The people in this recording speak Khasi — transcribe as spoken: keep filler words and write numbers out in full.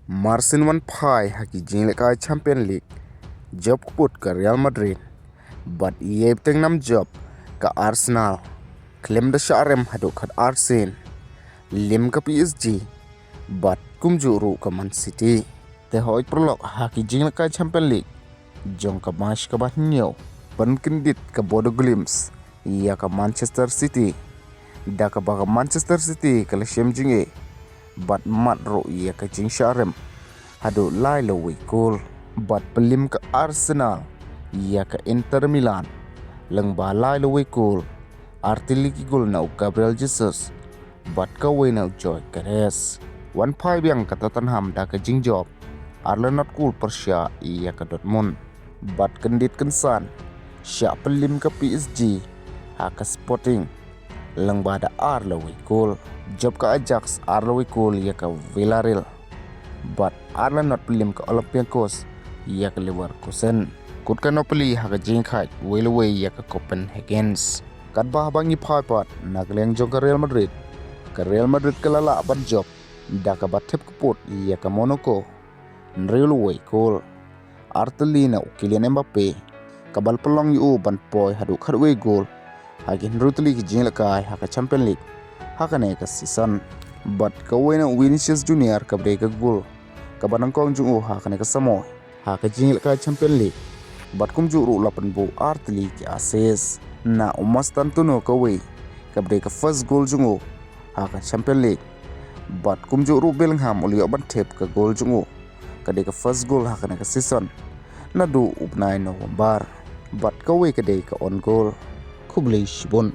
Marsien wan phai ha ki jinglehkai Champion League, jop kput ka Real Madrid, bad ïa bteng nam jop ka Arsenal. Khlem da shah rem haduh khat arsien, lim ka P S G, bad kumjuh ruh ka Man City. Te hoi paralok, ha ki jinglehkai Champion League jong ka match kaba hynñiew, pynkyndit ka Bodo Glimt ïa ka Manchester City, da kaba ka Manchester City ka la shem jingeh bad mad ruh ïa ka jingshah rem haduh lai lawei kol. Bad pynlim ka Arsenal ïa ka Inter Milan lyngba lai lawei kol, artylli ki gol na u Gabriel Jesus bad kawei na u Gyökeres. Wan phai biang ka Tottenham da ka jingjop ar la not kol pyrshah ïa ka Dortmund. Bad kyndit kynsan, shah pynlim ka P S G ha ka Sporting lyngba da ar lawei kol. Jop ka Ajax ar lawei kol ïa ka Villarreal, bad ar la not pynlim ka Olympiacos ïa ka Leverkusen. Kut ka Napoli ha ka jingkhaid wei lawei ïa ka Copenhagen. Katba haba ngi phai pat na ka liang jong ka Real Madrid, ka Real Madrid ka la lah ban jop da kaba thep kput ïa ka Monaco hynriew lawei kol, artylli na u Kylian Mbappe, kaba la pynlong ïa u ban poi haduh khatwei gol ha ki hynriew tylli ki jinglehkai ha ka Champion League ha kane ka season. Bad kawei na u Vinicius Junior, kaba dei ka gol kaba nyngkong jong u ha kane ka samoi ha ka jinglehkai Champion League. Bad kumjuh ruh la pynbuh artylli ki assist. Na u Mastantuono kawei, kaba dei ka first gol jong u ha ka Champion League. Bad kumjuh ruh Bellingham u la ïoh ban thep ka gol jong u, ka dei ka first gol ha kane ka season naduh u bnai November. Bad kawei ka dei ka own goal. Khublei shibun.